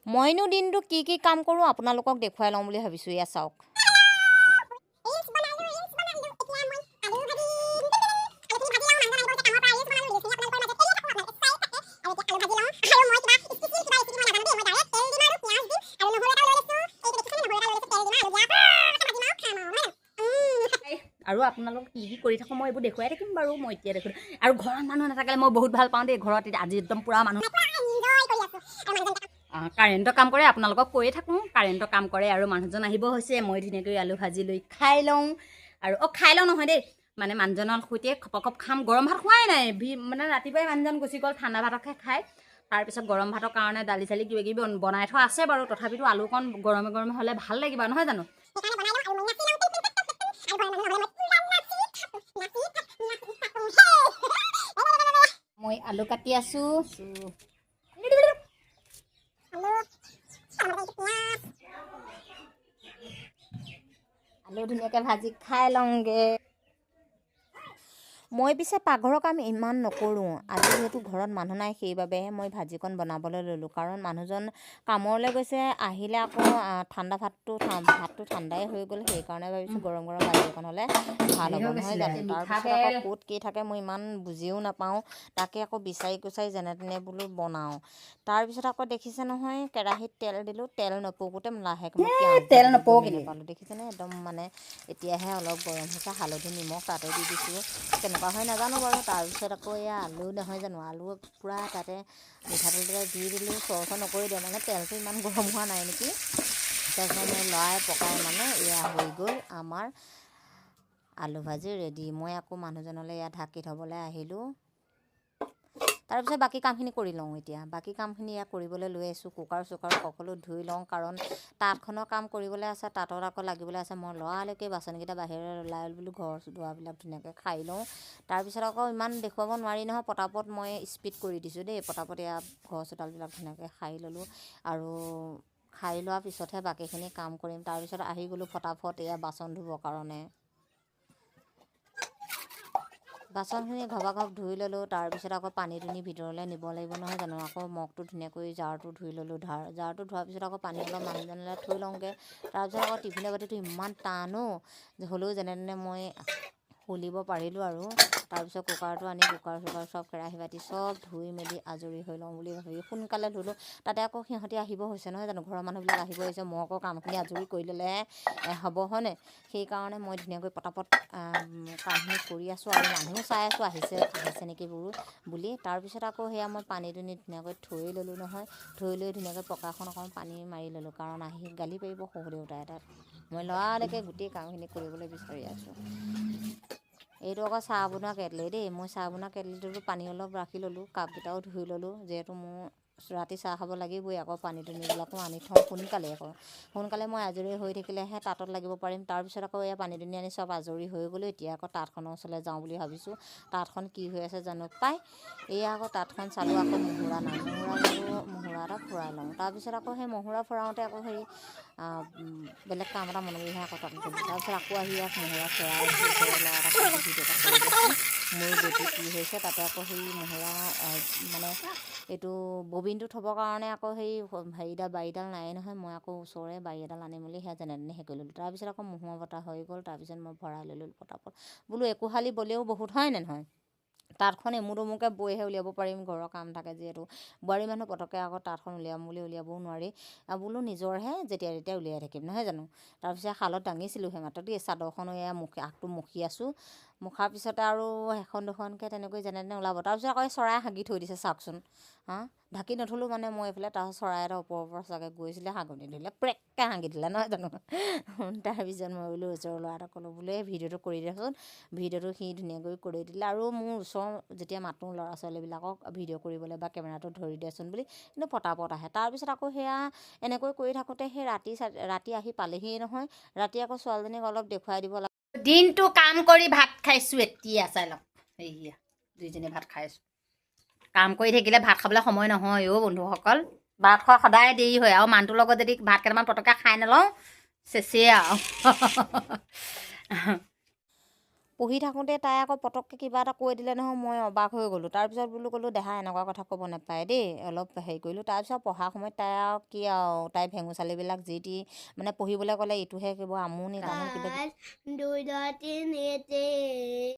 মইনো দিনটো কি কি কাম কৰোঁ আপোনালোকক দেখুৱাই লওঁ বুলি ভাবিছোঁ। এয়া চাওক। ৰিলচ বনালো, ৰিলচ বনালো। এতিয়া মই আলু ভাজিম। আলুখিনি ভাজি লওঁ। মানুহজন আহিব হৈছে কামৰ পৰা। ৰিলচ বনালো, ৰিলচখিনি আপোনালোকৰ মাজত এৰিয়ে থাকোঁ, আপোনালোকে চাই থাকে। আৰু এতিয়া আলু ভাজি লওঁ। আৰু মই কিবা স্পেচিয়েল কিবা ৰেচিপি মই নাজানো দেই। মই ডাইৰেক্ট তেল দিম আৰু পিঁয়াজ দিম আৰু নহৰু এটাও লৈ লৈছোঁ। এইটো দেখিছেনে? নহৰু এটা লৈ লৈছোঁ। তেল দিম আৰু আলু দিয়া ভাজিম আৰু খাম আৰু, নহয় জানো? আৰু আপোনালোক কি কি কৰি থাকোঁ, মই এইবোৰ দেখুৱাই থাকিম বাৰু। মই এতিয়া দেখোঁ আৰু ঘৰত মানুহ নাথাকিলে মই বহুত ভাল পাওঁ দেই। ঘৰত এতিয়া আজি একদম পূৰা মানুহ মই পূৰা এনজয় কৰি আছোঁ আৰু মানুহজন কাৰেণ্টৰ কাম কৰে, আপোনালোকক কৈয়ে থাকোঁ, কাৰেণ্টৰ কাম কৰে। আৰু মানুহজন আহিব হৈছে, মই ধুনীয়াকৈ আলু ভাজি লৈ খাই লওঁ। আৰু খাই লওঁ নহয় দেই, মানে মানুহজনৰ সৈতে খপখপ খপ খাম। গৰম ভাত খোৱাই নাই। মানে ৰাতিপুৱাই মানুহজন গুচি গ'ল, ঠাণ্ডা ভাতকে খাই। তাৰপিছত গৰম ভাতৰ কাৰণে দালি চালি কিবা কিবি বনাই থোৱা আছে বাৰু, তথাপিতো আলুকণ গৰমে গৰমে হ'লে ভাল লাগিব, নহয় জানো? সেইকাৰণে বনাই লওঁ আৰু মই নাচি লওঁ। আৰু ঘৰৰ মানুহ নহ'লে মই পূৰা নাচি থাকোঁ, নাচি থাকোঁ, নাচি থাকোঁ। হে। মই আলু কাটি আছোঁ। আলু আৰু এইটো পিঁয়াজ। আলু ধুনীয়াকৈ ভাজি খাই লওঁগৈ। মই পিছে পাকঘৰৰ কাম ইমান নকৰোঁ। আজি যিহেতু ঘৰত মানুহ নাই, সেইবাবেহে মই ভাজিকণ বনাবলৈ ল'লোঁ, কাৰণ মানুহজন কামলৈ গৈছে। আহিলে আকৌ ভাতটো ঠাণ্ডাই হৈ গ'ল। সেইকাৰণে ভাবিছোঁ গৰম গৰম ভাজি অকণ হ'লে ভাল হ'ব, নহয় জানো? তাৰপিছত আকৌ ক'ত কি থাকে মই ইমান বুজিও নাপাওঁ। তাকে আকৌ বিচাৰি কুচাৰি যেনে তেনে বোলো বনাওঁ। তাৰপিছত আকৌ দেখিছে নহয়, কেৰাহীত তেল দিলোঁ। তেল নপকোতে লাহেকৈ মই পিঁয়াজ তেল দি দিলোঁ। নপকে। গমেই নাপালোঁ। দেখিছেনে, একদম মানে এতিয়াহে অলপ গৰম হৈছে। হালধি নিমখ তাতে দি দিছোঁ। কেনেকুৱা হয় নাজানো বাৰু। তাৰপিছত আকৌ এয়া আলু, নহয় জানো? আলু পূৰা তাতে মিঠাতেল দি দিলোঁ। চৰ চৰ নকৰিলে, মানে তেলটো ইমান গৰম হোৱা নাই নেকি। তাৰপিছত মই লৰাই পকাই মানে এয়া হৈ গ'ল আমাৰ আলু ভাজি ৰেডি। মই আকৌ মানুহজনলৈ ইয়াত ঢাকি থ'বলৈ আহিলোঁ। তাৰপিছত বাকী কামখিনি কৰি লওঁ। এতিয়া বাকী কামখিনি ইয়াত কৰিবলৈ লৈ আহিছোঁ। কুকাৰ চুকাৰ সকলো ধুই লওঁ, কাৰণ তাঁতখনৰ কাম কৰিবলৈ আছে, তাঁতত আকৌ লাগিবলৈ আছে। মই লৰালৰিকৈ বাচনকেইটা বাহিৰলৈ ওলাই বোলো ঘৰ দুৱাৰবিলাক ধুনীয়াকৈ সাৰি লওঁ। তাৰপিছত আকৌ ইমান দেখুৱাব নোৱাৰি নহয়, পটাপট মই স্পীড কৰি দিছোঁ দেই। পটাপট এয়া ঘৰ চোতালবিলাক ধুনীয়াকৈ সাৰি ল'লোঁ আৰু সাৰি লোৱাৰ পিছতহে বাকীখিনি কাম কৰিম। তাৰপিছত আহি গ'লোঁ ফটাফট এয়া বাচন ধুবৰ কাৰণে। বাচনখিনি ঘপাঘপ ধুই ল'লোঁ। তাৰপিছত আকৌ পানী দুনি ভিতৰলৈ নিব লাগিব, নহয় জানো? আকৌ মগটো ধুনীয়াকৈ জাৰটো ধুই ল'লোঁ। জাৰটো ধোৱাৰ পিছত আকৌ পানী অলপ মানুহজনলৈ থৈ লওঁগৈ। তাৰপিছত আকৌ টিফিনৰ বাতিটো ইমান টান অ', হ'লেও যেনে তেনে মই খুলিব পাৰিলোঁ। আৰু তাৰপিছত কুকাৰটো আনি কুকাৰ চুকাৰ চব কেৰাহী বাতি চব ধুই মেলি আজৰি হৈ লওঁ বুলি ভাবি সোনকালে ধুলোঁ। তাতে আকৌ সিহঁতি আহিব হৈছে, নহয় জানো? ঘৰৰ মানুহবিলাক আহিব হৈছে। মই আকৌ কামখিনি আজৰি কৰি ল'লেহে হ'ব, হয়নে? সেইকাৰণে মই ধুনীয়াকৈ পটাপট কামখিনি কৰি আছোঁ আৰু মানুহো চাই আছোঁ, আহিছে আহিছে নেকি বোলো বুলি। তাৰপিছত আকৌ সেয়া মই পানী দুনি ধুনীয়াকৈ থৈ ল'লোঁ নহয়। থৈ লৈ ধুনীয়াকৈ পকাখন অকণ পানী মাৰি ল'লোঁ, কাৰণ আহি গালি পাৰিব শহুৰ দেউতাই তাত। মই লৰালৰিকৈ গোটেই কামখিনি কৰিবলৈ বিচাৰি আছোঁ। এইটো আকৌ চাহ বনোৱা কেটলি দেই। মই চাহ বনোৱা কেটলিটোতো পানী অলপ ৰাখি ল'লোঁ, কাপকেইটাও ধুই ল'লোঁ, যিহেতু মোৰ ৰাতি চাহ খাব লাগিবই। আকৌ পানী দুনিবিলাকো আনি থওঁ সোনকালে। আকৌ সোনকালে মই আজৰি হৈ থাকিলেহে তাঁতত লাগিব পাৰিম। তাৰপিছত আকৌ এয়া পানী দুনি আনি চব আজৰি হৈ গ'লোঁ। এতিয়া আকৌ তাঁতখনৰ ওচৰলৈ যাওঁ বুলি ভাবিছোঁ। তাঁতখন কি হৈ আছে জানো পাই। এয়া আকৌ তাঁতখন চালোঁ, আকৌ মহুৰা নাই। মহুৰা বোলো মহুৰা এটা ফুৰাই লওঁ। তাৰপিছত আকৌ সেই মহুৰা ফুৰাওঁতে আকৌ হেৰি বেলেগ কাম এটা মনত পৰিহে আকৌ তাত গ'লোঁ। তাৰপিছত আকৌ আহি ইয়াত মহুৰা ফুৰাই আছোঁ। ওচৰৰ ল'ৰা এটাক ক'লোঁ, ভিডিঅ' এটা কৰি দেচোন, মোৰ গতি কি হৈছে। তাতে আকৌ সেই মহুৰা মানে এইটো ববিনটো থ'বৰ কাৰণে আকৌ সেই হেৰিডাল বাৰীডাল নায়েই নহয়। মই আকৌ ওচৰৰে বাৰী এডাল আনি মেলি সেয়া যেনে তেনে হেৰি কৰি ল'লোঁ। তাৰপিছত আকৌ মহুৰা বটা হৈ গ'ল। তাৰপিছত মই ভৰাই ল'লোঁ পটাপট। বোলো একোহালি বলেও বহুত, হয় নে নহয়? তাঁতখন এমুৰ দুমুৰকৈ বৈহে উলিয়াব পাৰিম। ঘৰৰ কাম থাকে যিহেতু, বোৱাৰী মানুহ, পটককৈ আকৌ তাঁতখন উলিয়াম বুলি উলিয়াবও নোৱাৰি। আৰু বোলো নিজৰহে, যেতিয়া তেতিয়া উলিয়াই থাকিম, নহয় জানো? তাৰপিছত শালত দাঙিছিলোঁহে মাত্ৰ দেই চাদৰখনো। এয়া মুখ আগটো মুখি আছোঁ। মুখাৰ পিছতে আৰু এখন দুখনকৈ তেনেকৈ যেনে তেনে ওলাব। তাৰপিছত আকৌ এই চৰাই হাগি থৈ দিছে, চাওকচোন। হা, ঢাকি নথলোঁ মানে মই এইফালে। তাৰপিছত চৰাই এটা ওপৰৰ পৰা চাগে গৈছিলে, হাগনি ধৰিলে, প্ৰেককৈ হাগি দিলে, নহয় জানো? তাৰপিছত মই বোলো ওচৰৰ ল'ৰা এটাক ক'লোঁ, বোলো এই ভিডিঅ'টো কৰি দেচোন। ভিডিঅ'টো সি ধুনীয়াকৈ কৰি দিলে। আৰু মোৰ ওচৰৰ যেতিয়া মাতোঁ ল'ৰা ছোৱালীবিলাকক ভিডিঅ' কৰিবলৈ বা কেমেৰাটো ধৰি দেচোন বুলি, কিন্তু পটাপট আহে। তাৰপিছত আকৌ সেয়া এনেকৈ কৰি থাকোঁতে সেই ৰাতি ৰাতি আহি পালেহিয়ে নহয়। ৰাতি আকৌ ছোৱালীজনীক অলপ দেখুৱাই দিব লাগে। দিনটো কাম কৰি ভাত খাইছোঁ এতিয়া, চাই লওক। এইয়া দুইজনীয়ে ভাত খাই আছোঁ। কাম কৰি থাকিলে ভাত খাবলৈ সময় নহয় অ' বন্ধুসকল। ভাত খোৱা সদায় দেৰি হয় আৰু মানুহটোৰ লগত যদি ভাত কেইটামান পটককৈ খাই নলওঁ, চেচেই আৰু। পঢ়ি থাকোঁতে তাই আকৌ পটককৈ কিবা এটা কৈ দিলে নহয়, মই অবাক হৈ গ'লোঁ। তাৰপিছত বোলো ক'লোঁ, দেহা এনেকুৱা কথা ক'ব নাপায় দেই, অলপ হেৰি কৰিলোঁ। তাৰপিছত পঢ়া সময়ত তাই আৰু কি আৰু তাই ভেঙুচালিবিলাক যি টি মানে পঢ়িবলৈ ক'লে ইটোহে কিবা আমুনি তামুনি কিবা 2, 2, 3.